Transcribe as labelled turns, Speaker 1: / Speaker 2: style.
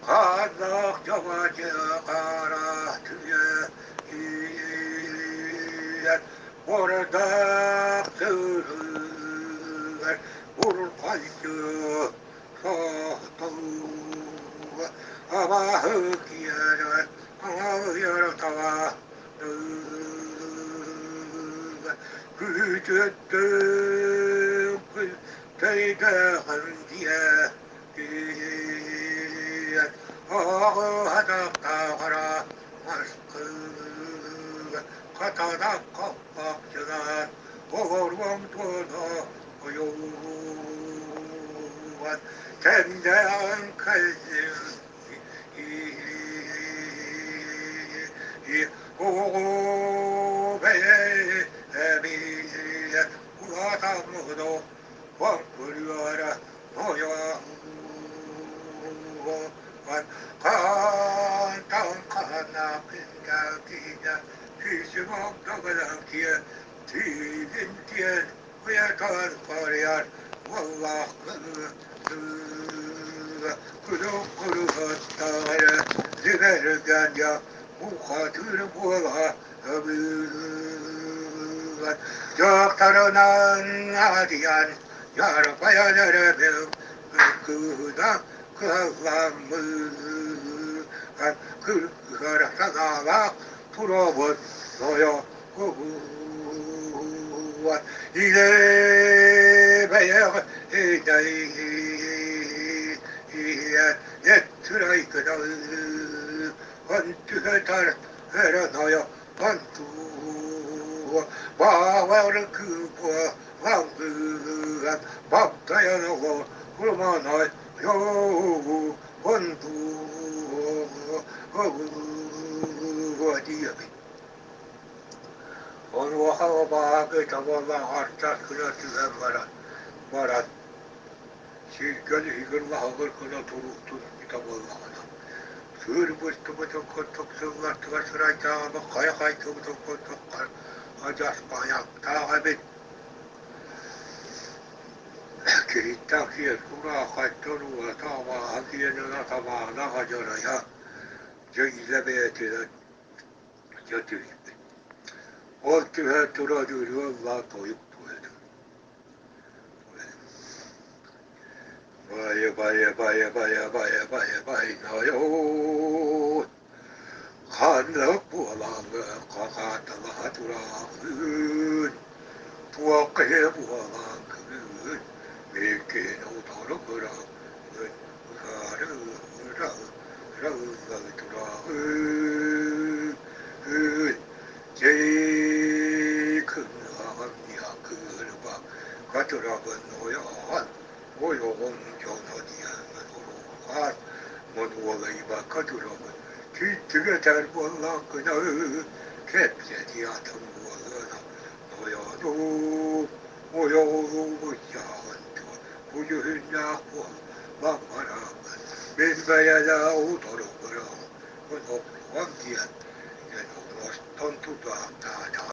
Speaker 1: Хааннаах дьабадьы хара түгэ киирэр Бородаах сыһыар бурҕайдыы сохтууга абааһы киэрэ аҥалыйар таба Күтүттүн күлтэйдэҕин диэ киирэн аҕыһатахтаахара маскыга хатана хаппахчылаан олоруом туона ойууган тэндээн кэллим Дьахтарынан аадыйан дьаарбайан эрэбил кыыһына кыһалламмыт кыргыһар санаалаах туробут нойо кубуат илэ бэйэҕ Онуоха абааһы табалааҕартан гына түһэн баран баран сиргэ иһигэр лаһыгыр гына туруохтун эбитэ буоллаҕына, сыыр быстыбытын курдук сыллартыгар сырайдааҕыбыт хайа хайдыбытын курдук адьас байаптаах эбит. Киһиттээх киһи тураахайтан уолата абааһы киэнин атамаана хадьарайа дьэ илэ бэйэтинэн дьэ түспүт. Ол түһэн туран ырыа ыллаан тойук туойар. Бая бая бая бая бая бая байнайоот Ханнык буолаҥҥын хааталаһа тураҕын, туох киһи буолаҥҥын, мин киһини утары көрөҥҥүн, утары ыраллан тураҕын. Дьиикин аҕам катырабын ойоҕон, ойоҕум дьоно диэн уруурҕаан, монуолайбакка турабын, киирдигэ этэр буоллаххына, кэпсэтии атын буолуона, тойонум, ойоҕолуубут дьаһаҕын дуо, бу дьүһүннээх буол, баҕараҕын, мин бэйэлээх утары көрөҕүн, оҥостон тутаахтаатаҕа.